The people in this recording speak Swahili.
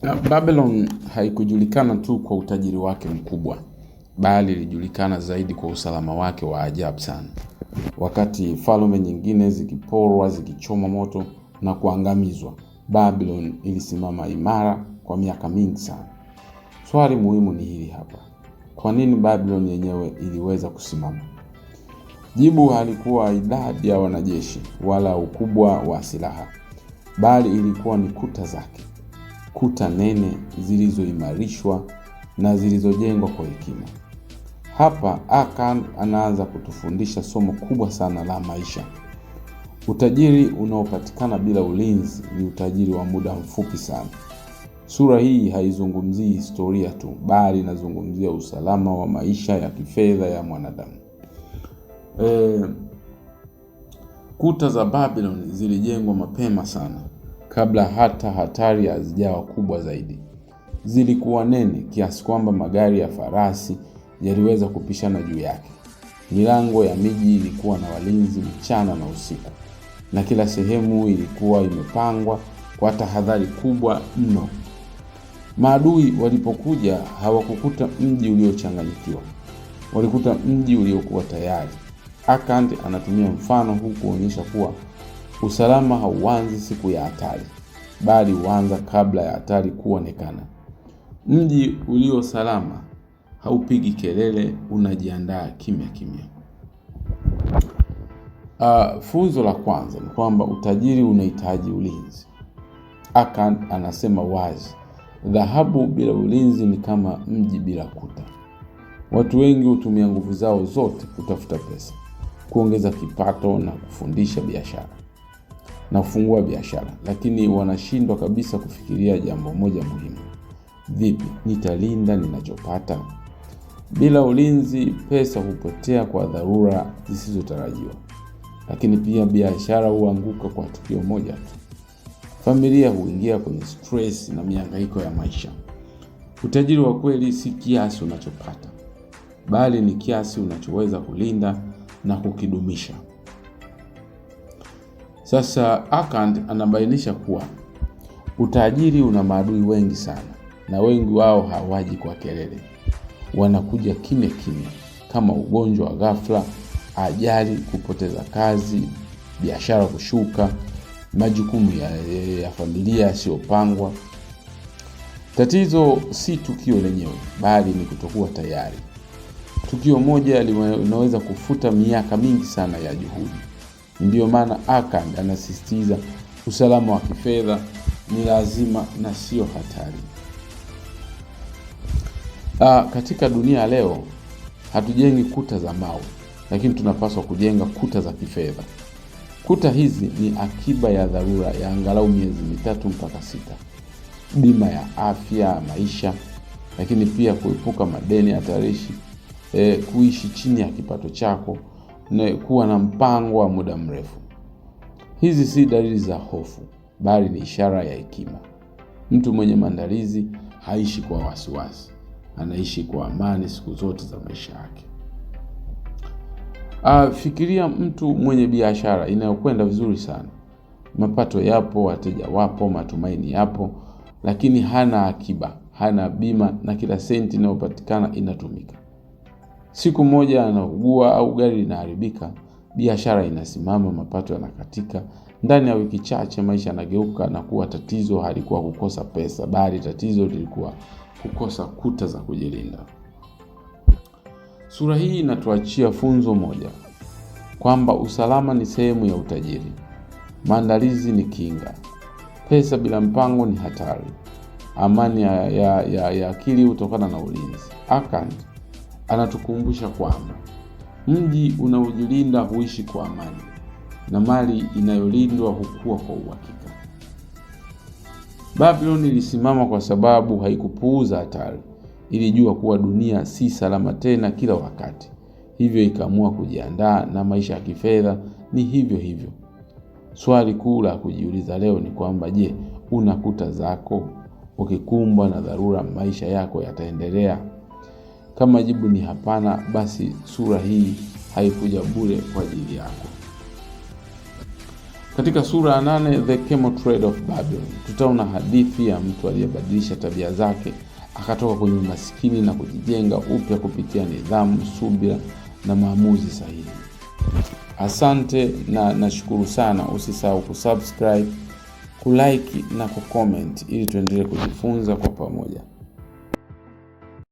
Babylon haikujulikana tu kwa utajiri wake mkubwa, bali ilijulikana zaidi kwa usalama wake wa ajabu sana. Wakati falme nyingine zikiporwa, zikichoma moto na kuangamizwa, Babylon ilisimama imara kwa miaka mingi sana. Swali muhimu ni hili hapa: kwa nini Babylon yenyewe iliweza kusimama? Jibu halikuwa idadi ya wanajeshi wala ukubwa wa silaha, bali ilikuwa ni kuta zake, kuta nene zilizoimarishwa na zilizojengwa kwa hekima. Hapa Akan anaanza kutufundisha somo kubwa sana la maisha. Utajiri unaopatikana bila ulinzi ni utajiri wa muda mfupi sana. Sura hii haizungumzii historia tu, bali inazungumzia usalama wa maisha ya kifedha ya mwanadamu. E, kuta za Babylon zilijengwa mapema sana kabla hata hatari hazijawa kubwa zaidi. Zilikuwa nene kiasi kwamba magari ya farasi yaliweza kupishana juu yake. Milango ya miji ilikuwa na walinzi mchana na usiku, na kila sehemu ilikuwa imepangwa kwa tahadhari kubwa mno. Maadui walipokuja hawakukuta mji uliochanganyikiwa, walikuta mji uliokuwa tayari. Akand anatumia mfano huu kuonyesha kuwa usalama hauanzi siku ya hatari, bali huanza kabla ya hatari kuonekana. Mji ulio salama haupigi kelele, unajiandaa kimya kimya. Funzo la kwanza ni kwamba utajiri unahitaji ulinzi. Akan anasema wazi, dhahabu bila ulinzi ni kama mji bila kuta. Watu wengi hutumia nguvu zao zote kutafuta pesa, kuongeza kipato na kufundisha biashara na kufungua biashara, lakini wanashindwa kabisa kufikiria jambo moja muhimu: vipi nitalinda ninachopata? Bila ulinzi, pesa hupotea kwa dharura zisizotarajiwa, lakini pia biashara huanguka kwa tukio moja tu. Familia huingia kwenye stress na mihangaiko ya maisha. Utajiri wa kweli si kiasi unachopata, bali ni kiasi unachoweza kulinda na kukidumisha. Sasa Akand anabainisha kuwa utajiri una maadui wengi sana, na wengi wao hawaji kwa kelele, wanakuja kimya kimya, kama ugonjwa wa ghafla, ajali, kupoteza kazi, biashara kushuka, majukumu ya familia yasiyopangwa. Tatizo si tukio lenyewe, bali ni kutokuwa tayari. Tukio moja linaweza kufuta miaka mingi sana ya juhudi. Ndiyo maana Akand anasisitiza usalama wa kifedha ni lazima na sio hatari. Katika dunia leo hatujengi kuta za mawe, lakini tunapaswa kujenga kuta za kifedha. Kuta hizi ni akiba ya dharura ya angalau miezi 3 mpaka 6, bima ya afya maisha, lakini pia kuepuka madeni hatarishi, kuishi chini ya kipato chako na kuwa na mpango wa muda mrefu. Hizi si dalili za hofu, bali ni ishara ya hekima. Mtu mwenye maandalizi haishi kwa wasiwasi, anaishi kwa amani siku zote za maisha yake. Fikiria mtu mwenye biashara inayokwenda vizuri sana, mapato yapo, wateja wapo, matumaini yapo, lakini hana akiba, hana bima, na kila senti inayopatikana inatumika. Siku moja anaugua au gari linaharibika, biashara inasimama, mapato yanakatika. Ndani ya wiki chache maisha yanageuka na kuwa tatizo halikuwa kukosa pesa, bali tatizo lilikuwa kukosa kuta za kujilinda. Sura hii inatuachia funzo moja, kwamba usalama ni sehemu ya utajiri, maandalizi ni kinga, pesa bila mpango ni hatari, amani ya akili hutokana na ulinzi. Akant anatukumbusha kwamba mji unaojilinda huishi kwa amani na mali inayolindwa hukua kwa uhakika. Babylon ilisimama kwa sababu haikupuuza hatari. Ilijua kuwa dunia si salama tena kila wakati, hivyo ikaamua kujiandaa, na maisha ya kifedha ni hivyo hivyo. Swali kuu la kujiuliza leo ni kwamba je, una kuta zako? Ukikumbwa na dharura, maisha yako yataendelea? Kama jibu ni hapana, basi sura hii haikuja bure kwa ajili yako. Katika sura ya 8, The Camel Trade of Babylon, tutaona hadithi ya mtu aliyebadilisha tabia zake akatoka kwenye umasikini na kujijenga upya kupitia nidhamu, subira na maamuzi sahihi. Asante na nashukuru sana. Usisahau kusubscribe, kulike na kucomment ili tuendelee kujifunza kwa pamoja.